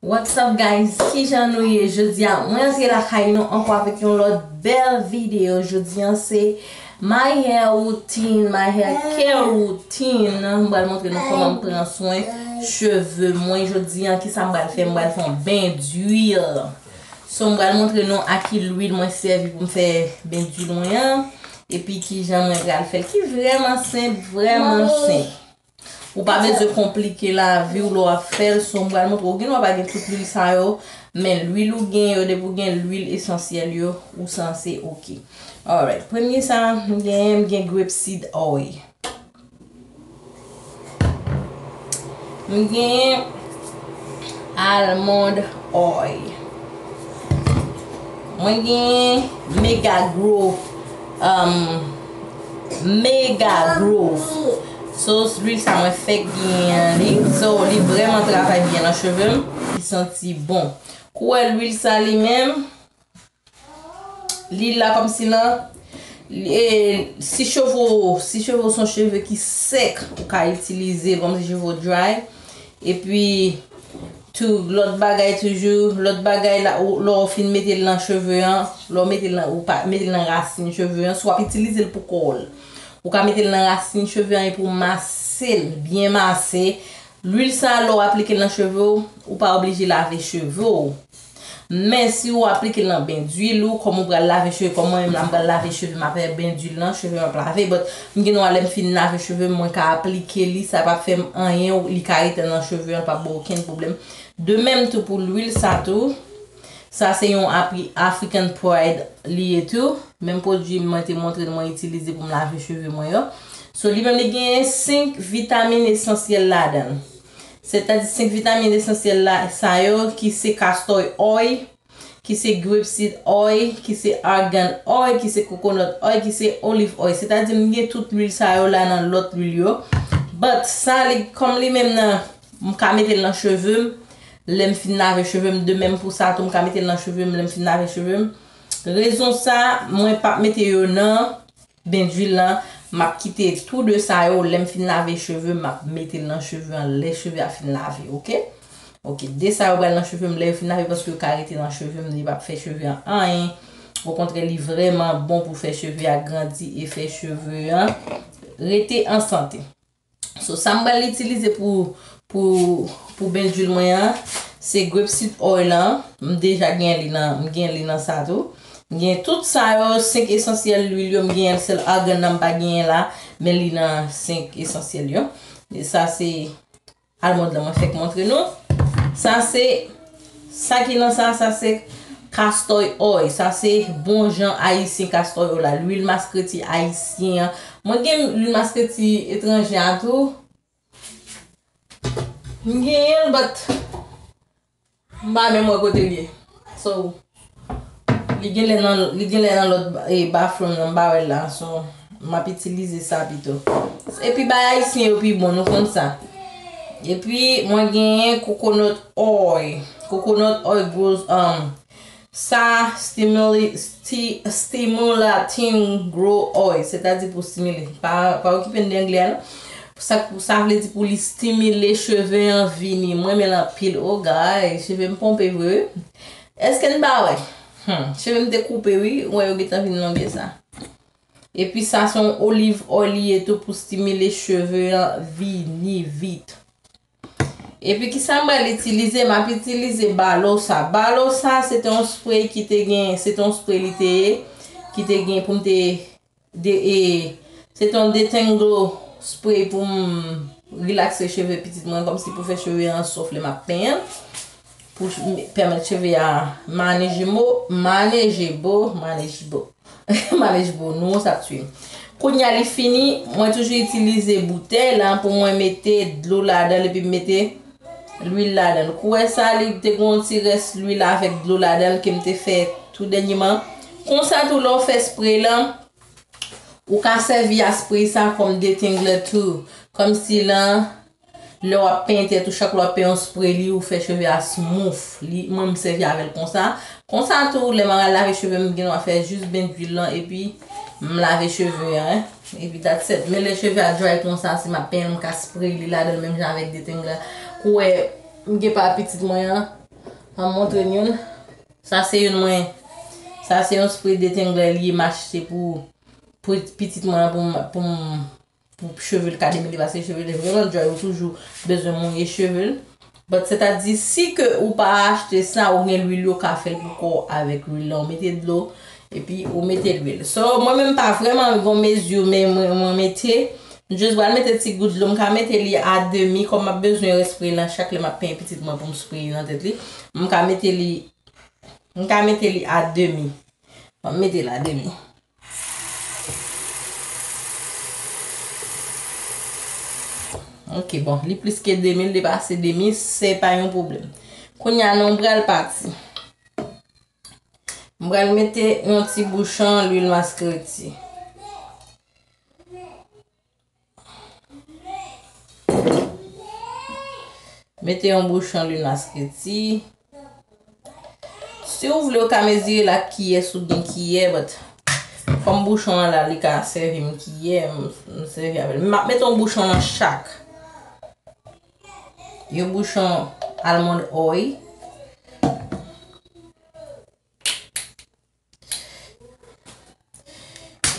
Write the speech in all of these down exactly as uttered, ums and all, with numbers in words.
What's up, guys? Kijan nou ye jodi a? Mwen antre lakay nou ankò avèk yon lòt bèl videyo. Jodi a se my hair routine, my hair care routine. Mwen pral montre nou kòman m pran swen cheve mwen. Jodi a, kisa m pral fè? Mwen pral fè yon ben dwil. So, mwen pral montre nou a ki lwil mwen sèvi pou m fè ben dwil mwen an. Epi kijan mwen pral fè l, ki vrèman senp, vrèman senp. Ou pa bezwen konplike lavi w lè w ap fè l, so m pral montre w. Gen dwa pa gen tout lwil sa yo, men lwil ou gen yo, depi w gen lwil esansyèl yo, ou sanse oke. Alright, premye sa, m gen, m gen grape seed oil. M gen almond oil. Mwen gen Mega Grow, um, Mega Grow. So, lwil sa mwen fèk genyen li. So, li vrèman travay byen nan cheve m. Li santi bon. Kou w wè lwil sa li menm, li la kòmsi nan, e, si cheve w, si cheve w se yon cheve ki sèk, ou ka itilize l kòmsi cheve w dry. Epi, tou, lòt bagay toujou, lòt bagay la, ou, lè w fin mete l nan cheve an, lè w mete l nan, ou pa, mete l nan rasin cheve an, si w ap itilize l pou kò w, ou ka mete l nan rasin cheve an epi w mase l, byen mase. Lwil sa, lè w aplike l nan cheve w, ou pa oblije lave cheve w. Men si w aplike l nan ben dwil ou, kòm ou pral lave cheve, kòm mwen menm la, m pral lave cheve m apre ben dwil lan, cheve m ap lave, but m gen dwa lè m fin lave cheve m, mwen ka aplike li, sa p ap fè m anyen, li ka rete nan cheve an, l p ap ba w okenn pwoblèm. De menm tou pou lwil sa tou, sa se yon Afri-, African Pride li ye tou, menm pwodui mwen te montre nou mwen itilize pou m lave cheve mwen yo. So li menm li gen senk vitamin esansyèl ladan l. Sètadi senk vitamin esansyèl la, sa yo ki se castor oil, ki se grape seed oil, ki se argan oil, ki se coconut oil, ki se olive oil. Sètadi m gen tout lwil sa yo la nan lòt lwil yo. But sa li, kòm li menm nan, m ka mete l nan cheve m, lè m fin lave cheve m, de menm pou sa tou, m ka mete l nan cheve m, lè m fin lave cheve m. Rezon sa, mwen p ap mete yo nan ben dwil lan, m ap kite tou de sa yo, lè m fin lave cheve m, m ap mete l nan cheve an, lè cheve a fin lave, oke? Oke, de sa yo pral nan cheve m, lè yo fin lave, paske yo ka rete nan cheve m, li p ap fè cheve an anyen. Okontrè, li vrèman bon pou fè cheve a grandi e fè cheve an rete an sante. So, sa m pral itilize pou, pou, pou ben dwil mwen an, se grape seed oil lan. M deja gen li nan, m gen li nan sa tou. M gen tout sa yo, senk esansyèl lwil yo, m gen sèl argan nan m pa genyen la, men li nan senk esansyèl yo. E sa se almond lan mwen fèk montre nou. Sa se, sa ki nan sa, sa se castor oil. Sa se bon jan ayisyen castor oil la, lwil maskreti ayisyen an. Mwen gen lwil maskreti etranje a tou. M genyen l, but m pa menm wè kote l ye. So, li genlè nan, li genlè nan lòt ba-, e, bathroom nan, m pa wè l la. So, m ap itilize sa pito. Epi bay ayisyen yo pi bon, nou konn sa. Epi, mwen genyen coconut oil. Coconut oil grows, um, sa stimuli-, sti-, stimulating grow oil, sètadi pou stimile. Pa, pa okipe n de anglè a, non. Sa, sa vle di pou li stimile cheve an vini. Mwen renmen l anpil. Oh, guys, cheve m ponpe vre, wi. Èske n pa wè? Hmm, cheve m te koupe, wi. Ou wè yo gentan vin longe sa. Epi sa se yon olive oil li ye tou pou stimile cheve an vini vit. Epi kisa m pral itilize? M ap itilize Balosa. Balosa se te yon spray ki te gen, se te yon spray li te ye, ki te gen pou m te de, e, se te yon detangle spray pou m rilakse cheve pitit mwen, kòmsi pou fè cheve an sof lè m ap penyen l, pou ch-, pèmèt cheve a maneje mo, maneje bo, maneje bo. Malej pou nou, sa ap tye m. Kounye a li fini, mwen toujou itilize boutèy la pou mwen mete dlo ladan l epi m mete lwil ladan l. Kou wè sa, li te gen yon ti rès lwil avèk dlo ladan l ke m te fè tou dènyèman. Konsa tou, lè w fè spray lan, ou ka sèvi a spray sa kòm detangler tou. Kòmsi lan, lè w ap penyen tèt ou, chak lè w ap penyen yon spray li, ou fè cheve a smooth. Li, mwen, m sèvi avè l konsa. Konsa tou, lè m al lave cheve m, m gen dwa fè jis ben dwil lan, epi m lave cheve an, en. Epi that's it. Men lè cheve a dry konsa, si m ap penyen l, m ka spray li ladan l, menm jan avèk detangler. Kou wè, m gen pa pitit mwen an, Ban m montre n youn. Sa se youn mwen. Sa se yon spray detangler li ye m achte pou, pou pitit mwen an pou m, pou m, pou cheve l ka demele paske cheve l te vrèman dry, ou toujou bezwen mouye cheve l. But sètadi si ke ou pa achte sa, ou gen lwil yo ka fè l pou kò w avèk lwil la. Ou mete dlo, epi ou mete lwil. So, mwen menm pa vrèman gon mezi, men mwen, mwen mete, m just pral mete ti gout dlo. M ka mete li a demi, kòm m ap bezwen respray lan chak lè m ap penyen pitit mwen pou m spray nan tèt li. M ka mete li, m ka mete li a demi. M ap mete l a demi. Ok, bon, li plis ke demi, li depase demi, se pa yon pwoblèm. Kounye a, nou pral pati. M pral mete yon ti bouchon lwil maskreti. Mete yon bouchon lwil maskreti. Si w vle, ou ka mezire l ak kiyè si w gen kiyè, but kòm bouchon an la, li ka sèvi m kiyè, m, m sèvi avè l. M ap mete yon bouchon nan chak. Yon bouchon almond oil.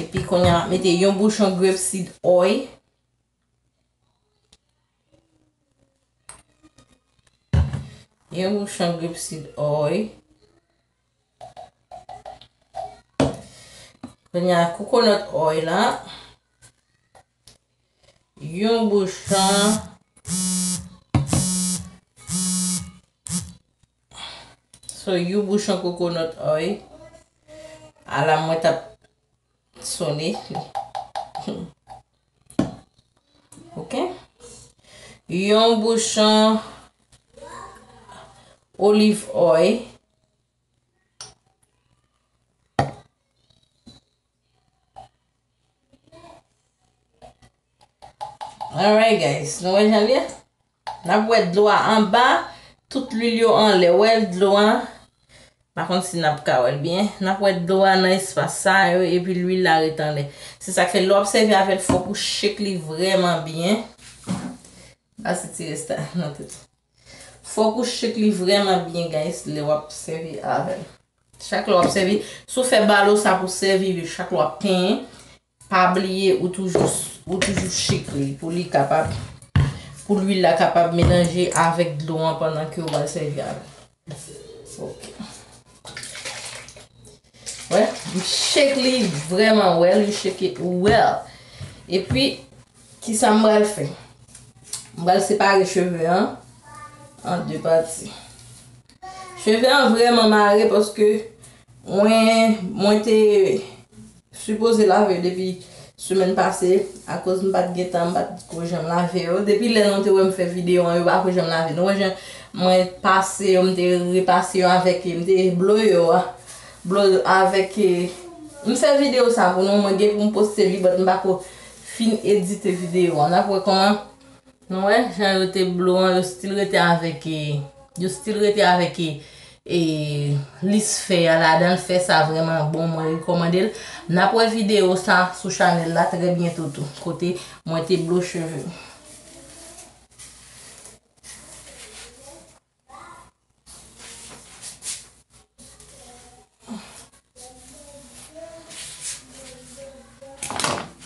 Epi kounye a, m ap mete yon bouchon grape seed oil. Yon bouchon grape seed oil. Kounye a, coconut oil la. Yon bouchon. So, yon bouchon coconut oil. Ala mwen t ap sonnen. Ok. Yon bouchon olive oil. Alright, guys. Nou wè jan l ye? N ap wè dlo a anba, tout lwil yo anlè. Wè dlo a. M pa konn si n ap ka wè l byen. N ap wè dlo a nan espas sa yo, epi lwil la ret anlè. Se sa k fè lè w ap sèvi avè l, fòk ou shake li vrèman byen. Pase ti rès la nan tèt. Fòk ou shake li vrèman byen, guys, lè w ap sèvi avè l. Chak lè w ap sèvi, si w fè balo sa pou sèvi li, chak lè w ap penyen, pa bliye ou toujou, ou toujou shake li pou li kapab, pou lwil la kapab melanje avèk dlo an pandan ke w pral sèvi avè l. Ok. Wè, m shake li vrèman well, you shake it well. Epi, kisa m pral fè? M pral separe cheve an an de pati. Cheve an vrèman mare paske mwen, mwen te sipoze lave yo depi semèn pase, akoz m pa t gen tan, m pa t ko janm lave yo. Depi lè nou te wè m fè videyo an, yo pa ko janm lave. Nou wè jan mwen pase yo, m te repase yo avèk, m te blo yo a. Blo yo avèk, eh, m fè videyo sa pou nou, mwen gen pou m poste li, but m pa ko fin edite videyo an. N ap wè kòman Nou wè, jan yo te blo an, yo still rete avèk, eh, yo still rete avèk, eh, eh, lis fè a ladan l, fè sa vrèman bon, mwen rekòmande l. N ap wè videyo sa sou chanèl la trè byento tou, kote mwen te blo cheve.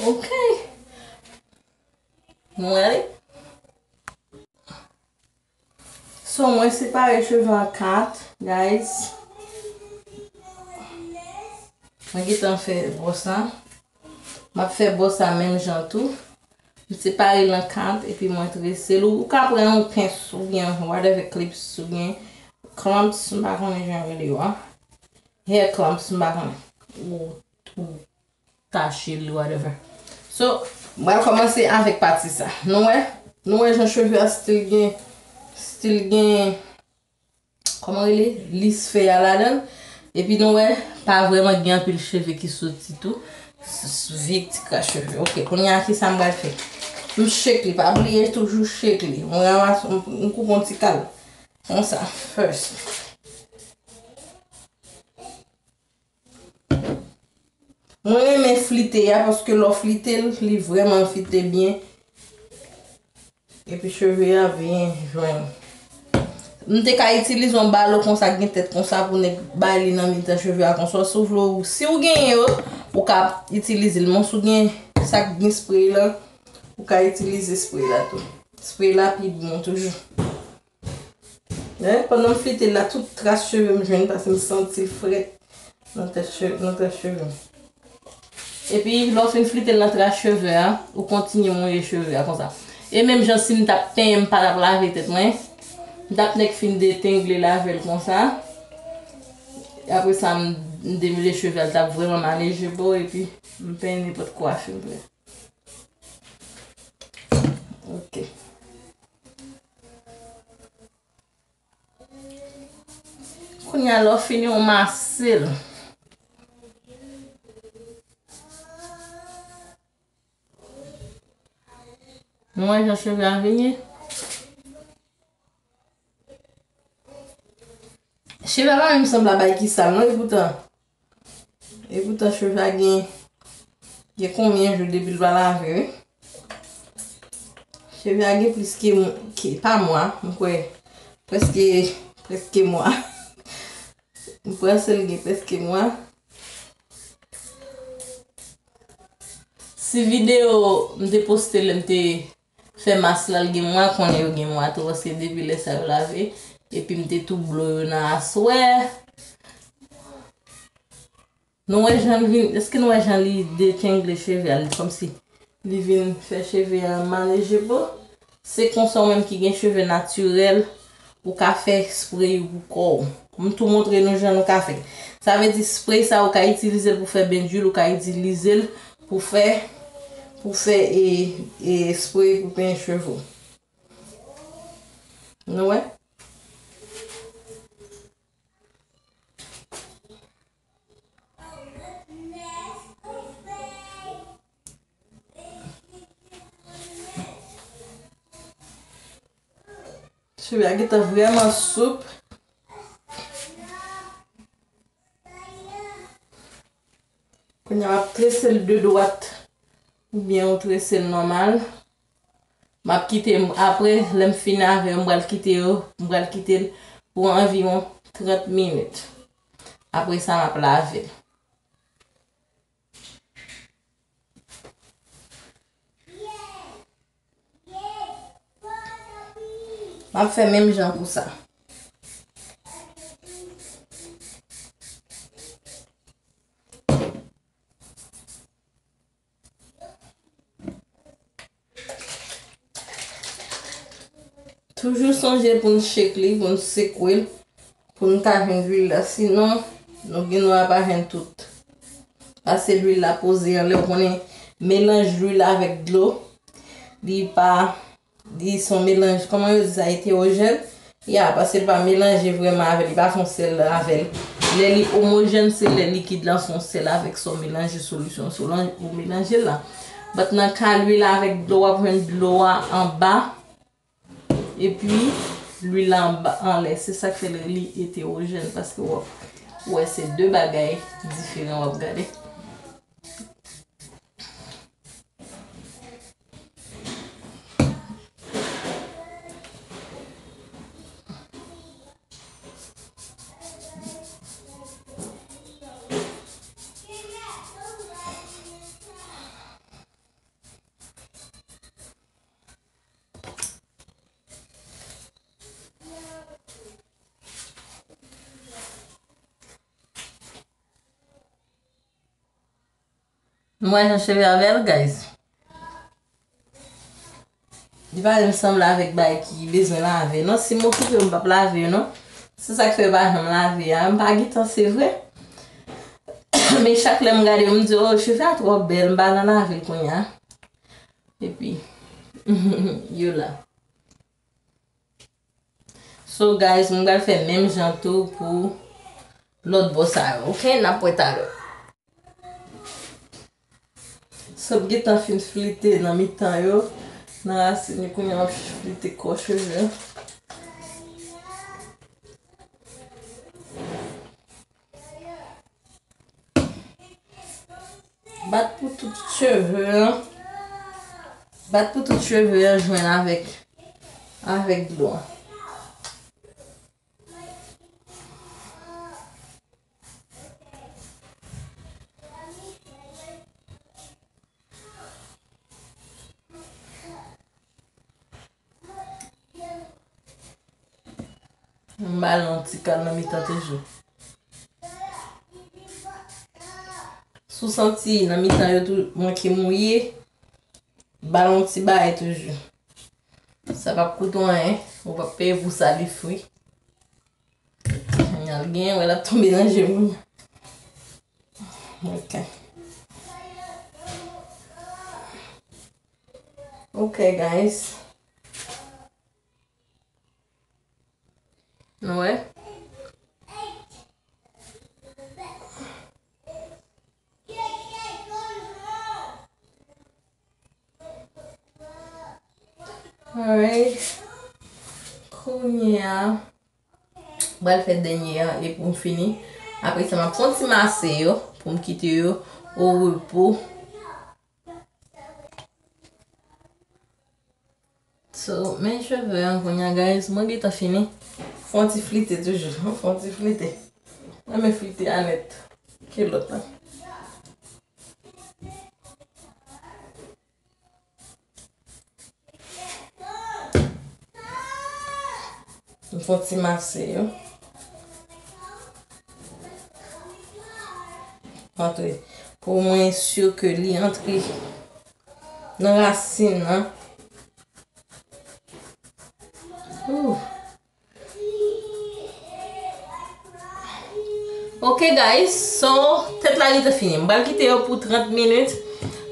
Ok. Nou wè li? So, mwen separe cheve an kat, guys. Mwen gentan fè bò sa. M ap fè bò sa menm jan tou. M separe l an kat epi mwen trese l. Ou, ou ka pran yon pens oubyen whatever clips oubyen clamps, m pa konnen jan yo rele yo a. Hair clamps, m pa konnen. Ou, ou tache li, whatever. So, m pral kòmanse avèk pati sa. Nou wè? Nou wè jan cheve a still gen, still gen, kòman rele? Lis fè a ladan l. Epi nou wè, pa vrèman gen anpil cheve ki soti tou. S-, s-, vye ti kras cheve. Ok, kounye a, kisa m pral fè? M shake li. Pa bliye toujou shake li. Mwen ranmase, m, m koupe yon ti kal. Konsa, first. Mwen renmen flite a, paske lè w flite l, li vrèman flite byen. Epi cheve a byen jwenn. Nou te ka itilize yon balo konsa k gen tèt konsa pou nèg bay li nan mitan cheve a konsa. Si w vle w, si w genyen yo, ou ka itilize l. Men si w gen sa k gen spray lan, ou ka itilize spray la tou. Spray la pi bon toujou. Men, pandan m flite l la, tout tras cheve m jwenn paske m santi l frèt nan tèt cheve, nan tras cheve m. Epi, lè w fin flite l nan tras cheve a, ou kontinye mouye cheve a konsa. E menm jan si m t ap penyen, m pa t ap lave tèt mwen, m t ap nèk fin detengle l avè l konsa. Apre sa, m, m demele cheve a, l t ap vrèman maleje bò, epi m penyen nenpòt kwafi m vle. Ok. Kounye a, lè w fini, w mase l. Nou wè jan cheve a vin ye? Cheve a pa menm sanble a bagay ki sal, non, epoutan. Epoutan, cheve a gen, gen konbyen jou depi l pa lave, wi. Cheve a gen plis ke, ke, pa mwa, m kwè. Prèske, prèske mwa. M panse l gen prèske mwa. Si videyo m te poste lè m te fè mas la, l gen mwa, konnen yo gen mwa tou, paske depi lè sa yo lave, epi m te tou blo yo nan aswè. Nou wè jan l vin, èske nou wè jan li detengle cheve a, li kòmsi li vin fè cheve a maleje bò? Se konsa w menm ki gen cheve natirèl, ou ka fè spray ou pou kò w. M tou montre nou jan nou ka fè. Sa vle di spray sa ou ka itilize l pou fè ben dwil, ou ka itilize l pou fè, pou fè e, e spray pou penyen cheve w. Nou wè? Cheve a gentan vrèman soup. Kounye a m ap trese l de dwat oubyen ou trese l nòmal. M ap kite, apre, lè m fin avè yo, m pral kite yo, m pral kite l pou anviwon trant minit. Apre sa, m ap lave l. M ap fè menm jan pou sa. Toujou sonje pou n shake li, pou n sekwe l, pou n ka jwenn lwil la. Sinon, nou gen dwa pa jwenn tout. Pase lwil la poze anlè, ou konnen melanj lwil avèk dlo, li pa, li se yon melanj, kòman yo di sa, etewojèn? Ya, pase l pa melanje vrèman avè l, li pa fè yon sèl avè l. Lè li omojèn, se lè likid lan fè yon sèl avèk sa w melanje, solisyon sa w melanje la. But nan ka lwil avèk dlo, w ap jwenn dlo a anba, epi lwil anba, anlè. Se sa k fè l rele etewojèn, paske w ap wè se de bagay diferan w ap gade. Nou wè jan cheve a bèl, guys. Li pa menm sanble avèk bagay ki bezwen lave, non. Si m okipe yo, m p ap lave yo, non. Se sa k fè yo pa janm lave a. M pa gen tan, se vre. Men chak lè m gade yo, m di, "Oh, cheve a twò bèl, m pa nan lave l kounye a." Epi, yo la. So, guys, mwen pral fè menm jan tou pou lòt bò sa yo, ok? N ap wè talè. So, m gentan fin flite nan mitan yo, nan rasin yo, kounye a m ap flite kò cheve. Bat pou tout cheve an. Bat pou tout cheve an jwenn avèk, avèk dlo an. M ba l yon ti kal nan mitan toujou. Si w santi nan mitan yo tou manke mouye, ba l yon ti bagay toujou. Sa p ap koute w anyen, ou p ap peye pou sa li fri. Kounye a l genyen, wè l ap tonbe nan je moun. Ok. Ok, guys. Nou wè? Alright. Kounye a, m pral fè dènye an epi m fini. Apre sa, m ap fè yon ti mase yo pou m kite yo o repo. So, men cheve an kounye a, guys, mwen gentan fini. Fè yon ti flite toujou. Fè yon ti flite. Mwen renmen flite a nèt. Ki lòt la? M fè yon ti mase yo. Antre. Pou mwen si ke li antre nan rasin nan. Ooh. Ok, guys, so, tèt la gentan fini. M pral kite yo pou trant minit.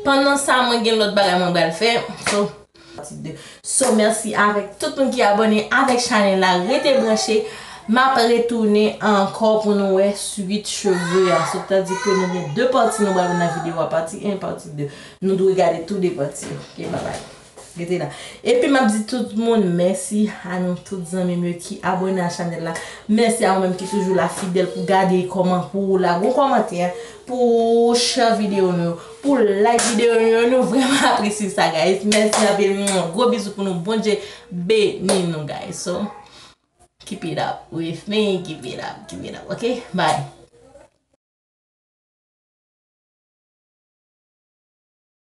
Pandan sa, mwen gen lòt bagay mwen pral fè. So, pati de. So, mèsi avèk tout moun ki abòne avèk chanèl la. Rete branche. M ap retounen ankò pou nou wè swit cheve a. Sètadi ke nou gen de pati nou pral wè nan videyo a, pati en, pati de. Nou dwe gade tou de pati yo. Ok, bye bye. Rete la. Epi m ap di tout moun mèsi a nou tout zanmi m yo ki abòne a chanèl la. Mèsi a ou menm ki toujou la fidèl pou gade kòman, pou lage yon kòmantè, pou share videyo nou, pou like videyo nou. Nou vrèman apresye sa, guys. Mèsi anpil. Gwo bizou pou nou. Bondye beni nou, guys. So, keep it up with me. Keep it up. Keep it up. Ok? Bye.